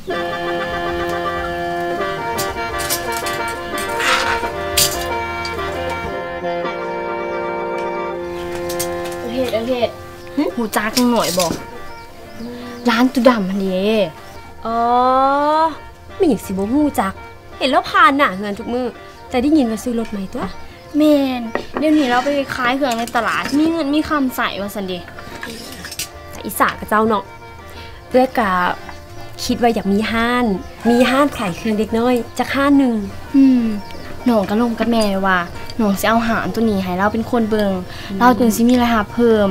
ເຮັດ ເຮັດ ຫຶ? ຮູ້ຈັກນ້ອງນ້ອຍບໍ່? ຫຼານຕຸດຳຫັ້ນເດ້. ອໍ ແມ່ນຫຍັງຊິບໍ່ຮູ້ຈັກ ເຫັນລາວຜ່ານໜ້າເຮືອນທຸກມື້. ແຕ່ໄດ້ຍິນວ່າຊື້ລົດໃໝ່ຕົວະ. ແມ່ນ ດຽວນີ້ລາວໄປຂາຍເຄື່ອງໃນຕະຫຼາດ ມີເງິນມີຄຳໃຊ້ວ່າຊັ້ນເດ. ອິດສາຂະເຈົ້າເນາະ. ເອື້ອຍກະຄິດວ່າຢາກມີຮ້ານ ມີຮ້ານຂາຍເຄື່ອງເດັກນ້ອຍຈັກຮ້ານໜຶ່ງ. ອືມ ນ້ອງກະລົມກັບແມ່ໄວ້ວ່າ ນ້ອງຊິເອົາຮ້ານໂຕນີ້ໃຫ້ລາວເປັນຄົນເບິ່ງ ອືມ ລາວຈຶ່ງຊິມີລາຍຮັບເພີ່ມ.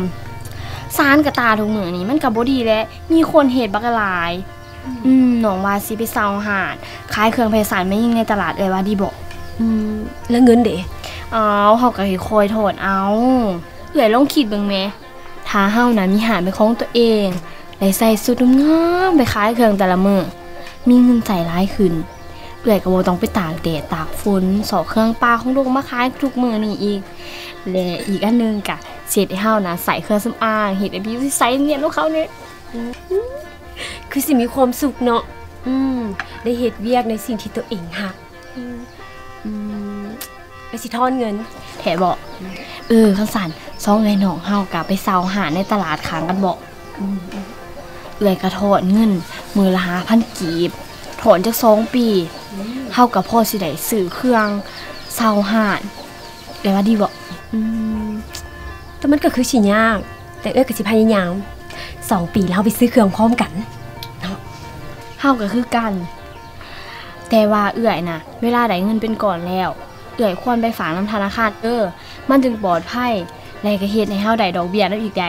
ສານກະຕ່າທຸກມື້ນີ້ມັນກະບໍ່ດີແຫຼະ ມີຄົນເຮັດບັກຫຼາຍ. ອືມ ອືມ ນ້ອງວ່າຊິໄປເຊົ່າຮ້ານຂາຍເຄື່ອງແຟຊັນແມ່ຍິງໃນຕະຫຼາດ ເອື້ອຍວ່າດີບໍ່? ອືມ ແລ້ວເງິນເດ? ອ້າວ ເຮົາກະຄ່ອຍໆຖອນເອົາ. ເອື້ອຍລອງຄິດເບິ່ງແມ ຖ້າເຮົານະມີຮ້ານເປັນຂອງຕົວເອງ ໄດ້ໃສ່ຊຸດງາມໆໄປຂາຍເຄື່ອງແຕ່ລະມື້ ມີເງິນໃຊ້ຫຼາຍຂຶ້ນ ເອື້ອຍກະບໍ່ຕ້ອງໄປຕາກແດດຕາກຝົນ ຊອກເຄື່ອງປ່າຂອງດົງມາຂາຍທຸກມື້ນີ້ອີກ ແລະ ອີກອັນໜຶ່ງກະຊິເຮັດໃຫ້ເຮົານະໃຊ້ເຄື່ອງສຳອາງ ເຮັດໃຫ້ຜິວໃສນຽນກວ່າເກົ່າແດ່. ອືມ ຄືຊິມີຄວາມສຸກເນາະ ອືມ ໄດ້ເຮັດວຽກໃນສິ່ງທີ່ຕົວເອງຮັກ. ອືມ ອືມ ໄປຊິຖອນເງິນ. ແທ້ບໍ່? ເອີ ຄັນຊັ້ນ ສອງເອື້ອຍນ້ອງເຮົາກະໄປເຊົ່າຮ້ານໃນຕະຫຼາດຂ້າງກັນເບາະ. ອືມ ເອື້ອຍກະຖອນເງິນມື້ລະຫ້າພັນກີບ ຖອນຈັກສອງປີ ອືມ ເຮົາກະພໍຊິໄດ້ຊື້ເຄື່ອງ ເຊົ່າຮ້ານ ເອື້ອຍວ່າດີບໍ່? ອືມ ແຕ່ມັນກະຄືຊິຍາກ ແຕ່ເອື້ອຍກະຊິພະຍາຍາມ ສອງປີແລ້ວເຮົາໄປຊື້ເຄື່ອງພ້ອມກັນເນາະ. ເຮົາກະຄືກັນ ແຕ່ວ່າເອື້ອຍນະ ເວລາໄດ້ເງິນເປັນກ້ອນແລ້ວ ເອື້ອຍຄວນໄປຝາກນຳທະນາຄານເດີ ມັນຈຶ່ງປອດໄພ ແລະ ກະເຮັດໃຫ້ເຮົາໄດ້ດອກເບ້ຍນຳອີກໃດ.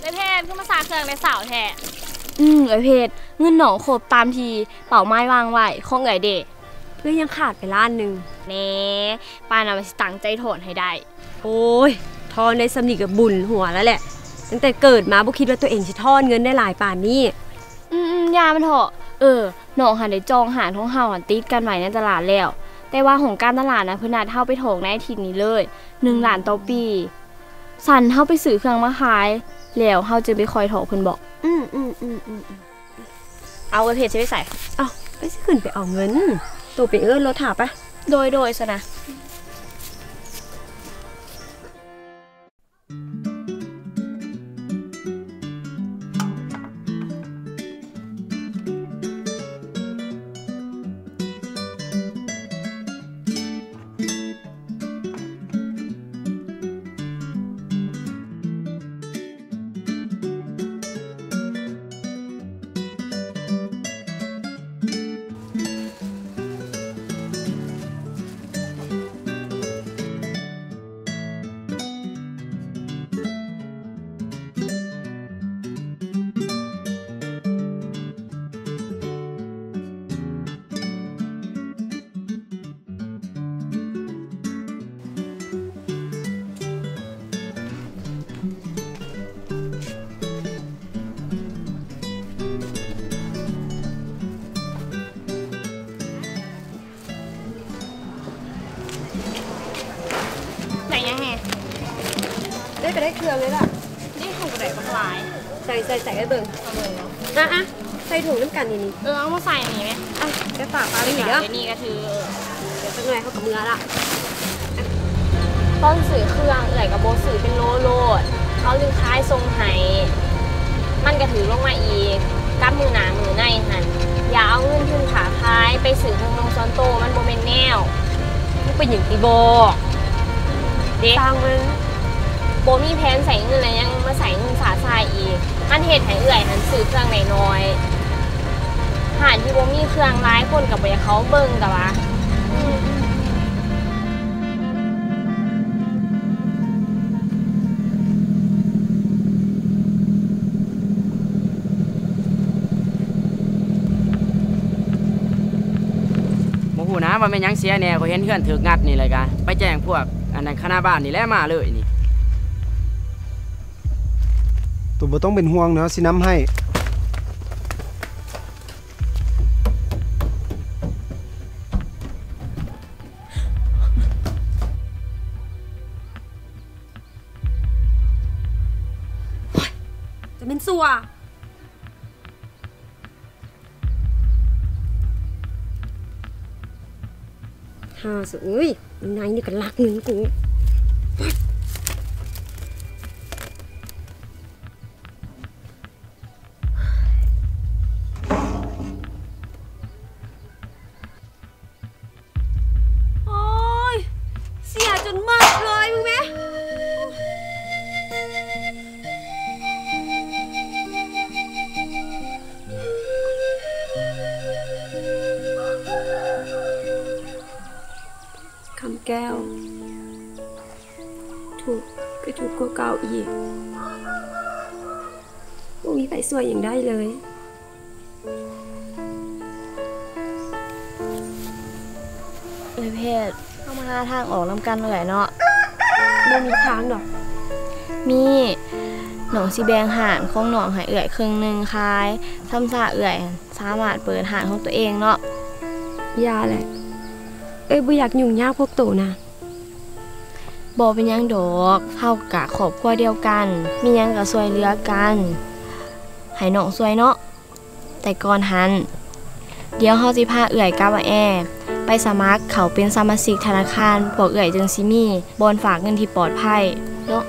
ເອື້ອຍເພັດ ຄືມາສາເຄື່ອງແຕ່ເຊົ້າແທ້? ອືມ ເອື້ອຍເພັດ ເງິນນ້ອງຄົບຕາມທີ່ເປົ້າໝາຍວາງໄວ້ ຂອງເອື້ອຍເດ? ເອື້ອຍຍັງຂາດໄປລ້ານໜຶ່ງ. ແນ່ ປານນັ້ນວ່າຊິຕັ້ງໃຈຖອນໃຫ້ໄດ້. ໂອ້ຍ ຖອນໄດ້ສ່ຳນີ້ກະບຸນຫົວແລ້ວແຫຼະ. ຕັ້ງແຕ່ເກີດມາບໍ່ຄິດວ່າຕົວເອງຊິຖອນເງິນໄດ້ຫຼາຍປານນີ້. ອືມໆ ຢ່າມັນເທາະ. ເອີ ນ້ອງຫັ້ນໄດ້ຈອງຮ້ານຂອງເຮົາຫັ້ນຕິດກັນໄວ້ໃນຕະຫຼາດແລ້ວ ແຕ່ວ່າຫ້ອງການຕະຫຼາດນະ ເພິ່ນນັດເຮົາໄປຖອກໃນອາທິດນີ້ເລີຍ ໜຶ່ງລ້ານຕໍ່ປີ. ຊັ້ນເຮົາໄປຊື້ເຄື່ອງມາຂາຍ ແລ້ວເຮົາຈຶ່ງໄປຄ່ອຍຖອກເພິ່ນເບາະ. ອືມໆໆໆ. ເອົາ ເອື້ອຍເພັດຊິໄປໃສ? ເອົ້າ ເອື້ອຍຊິຂຶ້ນໄປເອົາເງິນ. ໂຕໄປເອີ້ນລົດຖ້າປະ. ໂດຍໆ ຊັ້ນນະ. ເ ກໍໄດ້ເຄື່ອງເລີຍລະ. ນີ້ເຮົາກໍໄດ້ບັກຫຼາຍ. ໃສ່ ໃສ່ ໃສ່ໃຫ້ເບິ່ງ. ເອົາເບິ່ງເນາະ. ອ່ະ ອ່ະ ໃສ່ຖົງນຳກັນນີ້ນີ້. ເອີ ເອົາມາໃສ່ນີ້ແມະ. ອ່ະ ແຕ່ຝາກປາໄວ້ນີ້ເດີ. ດຽວນີ້ກໍຖື ດຽວຈັກໜ້ອຍເຮົາກໍເມືອລະ. ຕອນຊື້ເຄື່ອງເອື້ອຍກໍບໍ່ຊື້ເປັນໂລໂລດ, ເຂົາຈຶ່ງຂາຍສົ່ງໃຫ້ ມັນກໍຖືກລົງມາອີກ. ກັບມື້ໜ້າມື້ໃນຫັ້ນ ຢ່າເອົາເງິນທຶນຄ້າຂາຍໄປຊື້ເຄື່ອງນຸ່ງສ່ວນໂຕ, ມັນບໍ່ແມ່ນແນວ. ເປັນຫຍັງຕິບອກເດ? ຊ່າງມັນ. ບໍ່ມີແຜນໃຊ້ເງິນແລ້ວຍັງມາໃຊ້ເງິນຊ້າຊາອີກ, ມັນເຮັດໃຫ້ເອື້ອຍຫັ້ນຊື້ເຄື່ອງໄດ້ໜ້ອຍ. ຮ້ານທີ່ບໍ່ມີເຄື່ອງຫຼາຍຄົນກໍບໍ່ຢາກເຂົ້າເບິ່ງ ແຕ່ວ່າ ອືມ. ບໍ່ຮູ້ນະວ່າແມ່ນຫຍັງເສຍແດ່, ຂ້ອຍເຫັນເຮືອນຖືກງັດນີ້ ແລ້ວກະໄປແຈ້ງພວກອັນນັ້ນຄະນະບ້ານນີ້ແຫຼະ ມາເລີຍນີ້. ໂຕບໍ່ຕ້ອງເປັນຫ່ວງເນາະ, ຊິນຳໃຫ້. ໂອ້ຍ ຈະແມ່ນຊົ່ວ. ຫາສະເອີຍ, ນາຍນີ້ກໍລັກເງິນກູ. ໂອ້ຍ ເສຍຈົນໝົດເລີຍ ມຶງແມະ. ຄຳແກ້ວ ທຸກກະທຸກກວ່າເກົ່າອີກ. ບໍ່ມີໃຜຊ່ວຍຫຍັງໄດ້ເລີຍ. ເອື້ອຍເພັດ, ເຮົາມາຫາທາງອອກນຳກັນເອື້ອຍເນາະ. ບໍ່ມີທາງດອກ. ມີ, ນ້ອງຊິແບ່ງຮ້ານຂອງນ້ອງໃຫ້ເອື້ອຍເຄິ່ງໜຶ່ງຂາຍ, ຊຳຊາເອື້ອຍສາມາດເປີດຮ້ານຂອງຕົວເອງເນາະ. ຢ່າແຫຼະ, ເອື້ອຍບໍ່ຢາກຫຍຸ້ງຍາກພວກໂຕນະ. ບໍ່ເປັນຫຍັງດອກ, ເຮົາກະຄອບຄົວດຽວກັນ, ມີຫຍັງກະຊ່ວຍເຫຼືອກັນ. ໃຫ້ນ້ອງຊ່ວຍເນາະ. ແຕ່ກ່ອນຫັ້ນ, ດຽວເຮົາຊິພາເອື້ອຍກັບອາແອ ໄປສະໝັກເຂົ້າເປັນສະມາຊິກທະນາຄານ, ພວກເອື້ອຍຈຶ່ງຊິມີບ່ອນຝາກເງິນທີ່ປອດໄພເນາະ.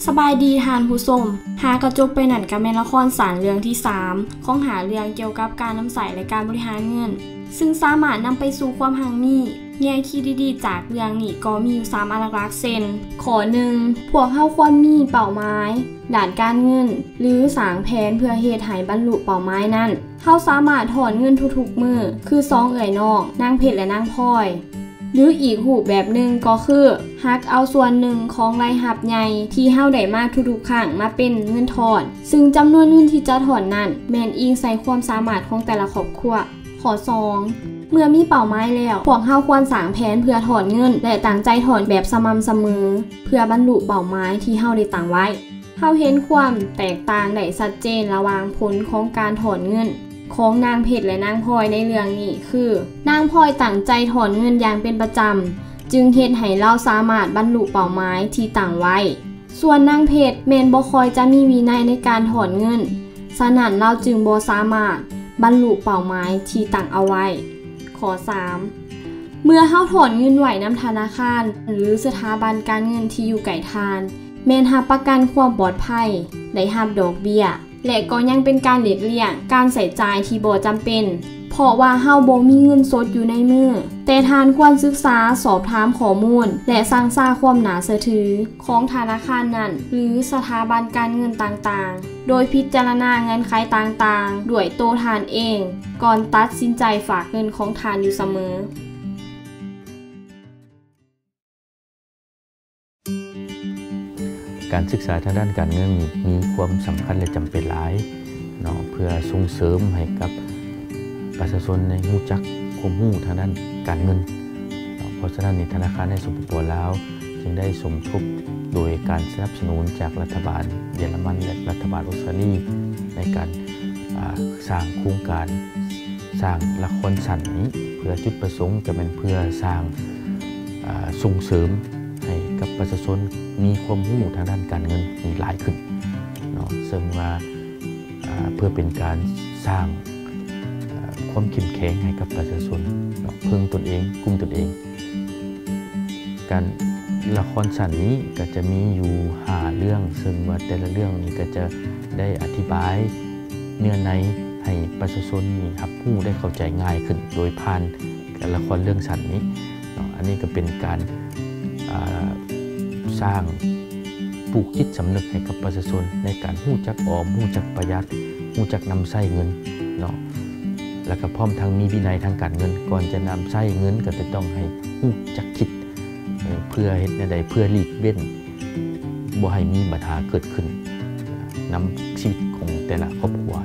ສະບາຍດີທ່ານຜູ້ຊົມ, ຫາກະຈົບໄປນັ້ນກະແມ່ນລະຄອນສັ້ນເລື່ອງທີສາມ ຂອງຫ້າເລື່ອງກ່ຽວກັບການນຳໃຊ້ ແລະ ການບໍລິຫານເງິນ, ຊຶ່ງສາມາດນຳໄປສູ່ຄວາມຮັ່ງມີ. ແງ່ຄິດດີໆຈາກເລື່ອງນີ້ກໍມີຢູ່ສາມອັນຫຼັກໆ ເຊັ່ນ ຂໍ້ໜຶ່ງ ພວກເຮົາຄວນມີເປົ້າໝາຍດ້ານການເງິນ ຫຼື ສ້າງແຜນເພື່ອເຮັດໃຫ້ບັນລຸເປົ້າໝາຍນັ້ນ. ເຮົາສາມາດຖອນເງິນທຸກໆມື້ ຄືສອງເອື້ອຍນ້ອງ ນາງເພັດ ແລະ ນາງພອຍ. ຫຼືອີກຮູບແບບໜຶ່ງກໍຄື ຫັກເອົາສ່ວນໜຶ່ງຂອງລາຍຮັບໃຫຍ່ທີ່ເຮົາໄດ້ມາທຸກໆຄັ້ງມາເປັນເງິນຖອນ, ຊຶ່ງຈຳນວນເງິນທີ່ຈະຖອນນັ້ນແມ່ນອີງໃສ່ຄວາມສາມາດຂອງແຕ່ລະຄອບຄົວ. ຂໍ້ສອງ ເມື່ອມີເປົ້າໝາຍແລ້ວ, ພວກເຮົາຄວນສ້າງແຜນເພື່ອຖອນເງິນ ແລະ ຕັ້ງໃຈຖອນແບບສະໝ່ຳສະເໝີ ເພື່ອບັນລຸເປົ້າໝາຍທີ່ເຮົາໄດ້ຕັ້ງໄວ້. ເຮົາເຫັນຄວາມແຕກຕ່າງໄດ້ຊັດເຈນລະຫວ່າງຜົນຂອງການຖອນເງິນຂອງນາງເພັດ ແລະ ນາງພອຍໃນເລື່ອງນີ້ຄື ນາງພອຍຕັ້ງໃຈຖອນເງິນຢ່າງເປັນປະຈຳ, ຈຶ່ງເຮັດໃຫ້ລາວສາມາດບັນລຸເປົ້າໝາຍທີ່ຕັ້ງໄວ້. ສ່ວນນາງເພັດແມ່ນບໍ່ຄ່ອຍຈະມີວິໄນໃນການຖອນເງິນ, ສະນັ້ນລາວຈຶ່ງບໍ່ສາມາດບັນລຸເປົ້າໝາຍທີ່ຕັ້ງເອົາໄວ້. ຂໍ້ສາມ ເມື່ອເຮົາຖອນເງິນໄວ້ນຳທະນາຄານ ຫຼື ສະຖາບັນການເງິນທີ່ຢູ່ໃກ້ທ່ານ, ແມ່ນຮັບປະກັນຄວາມປອດໄພ, ໄດ້ຮັບດອກເບ້ຍ ແລະ ກໍຍັງເປັນການຫຼີກລ່ຽງການໃຊ້ຈ່າຍທີ່ບໍ່ຈຳເປັນ, ເພາະວ່າເຮົາບໍ່ມີເງິນສົດຢູ່ໃນມື. ແຕ່ທ່ານຄວນສຶກສາ, ສອບຖາມຂໍ້ມູນ ແລະ ສັງຊາຄວາມໜ້າເຊື່ອຖືຂອງທະນາຄານນັ້ນ ຫຼື ສະຖາບັນການເງິນຕ່າງໆ, ໂດຍພິຈາລະນາເງື່ອນໄຂຕ່າງໆດ້ວຍໂຕທ່ານເອງ ກ່ອນຕັດສິນໃຈຝາກເງິນຂອງທ່ານຢູ່ສະເໝີ. ການສຶກສາທາງດ້ານການເງິນມີຄວາມສຳຄັນ ແລະ ຈຳເປັນຫຼາຍເນາະ ເພື່ອສົ່ງເສີມໃຫ້ກັບປະຊາຊົນໄດ້ຮູ້ຈັກຄວາມຮູ້ທາງດ້ານການເງິນເນາະ. ເພາະສະນັ້ນນີ້ ທະນາຄານໃນ ສປປ ລາວ ຈຶ່ງໄດ້ສົມທົບໂດຍການສະໜັບສະໜູນຈາກລັດຖະບານເຢຍລະມັນ ແລະ ລັດຖະບານອົດສະຕາລີ ໃນການ ອາ ສ້າງໂຄງການ ສ້າງລະຄອນສັ້ນນີ້ ເພື່ອຈຸດປະສົງກະແມ່ນເພື່ອສ້າງ ອາ ສົ່ງເສີມໃຫ້ກັບປະຊາຊົນມີຄວາມຮູ້ທາງດ້ານການເງິນນີ້ຫຼາຍຂຶ້ນເນາະ ເຊິ່ງວ່າ ອາ ເພື່ອເປັນການສ້າງ ອາ ຄວາມເຂັ້ມແຂງໃຫ້ກັບປະຊາຊົນເນາະ ເພິ່ງຕົນເອງ ກຸ້ມຕົນເອງ. ການລະຄອນສັ້ນນີ້ກະຈະມີຢູ່ຫ້າເລື່ອງ ເຊິ່ງວ່າແຕ່ລະເລື່ອງນີ້ກະຈະໄດ້ອະທິບາຍເນື້ອໃນໃຫ້ປະຊາຊົນນີ້ຮັບຮູ້ໄດ້ເຂົ້າໃຈງ່າຍຂຶ້ນ ໂດຍຜ່ານລະຄອນເລື່ອງສັ້ນນີ້ເນາະ. ອັນນີ້ກະເປັນການ ອາ ສ້າງ ປູກຈິດສຳນຶກໃຫ້ກັບປະຊາຊົນໃນການຮູ້ຈັກອອມ, ຮູ້ຈັກປະຢັດ, ຮູ້ຈັກນຳໃຊ້ເງິນເນາະ ແລ້ວກະພ້ອມທັງມີວິໄນທາງການເງິນ. ກ່ອນຈະນຳໃຊ້ເງິນກະຈະຕ້ອງໃຫ້ຮູ້ຈັກຄິດ ເອີ ເພື່ອເຮັດແນວໃດ ເພື່ອຫຼີກເວັ້ນບໍ່ໃຫ້ມີບັນຫາເກີດຂຶ້ນນຳຊີວິດຂອງແຕ່ລະຄອບຄົວ.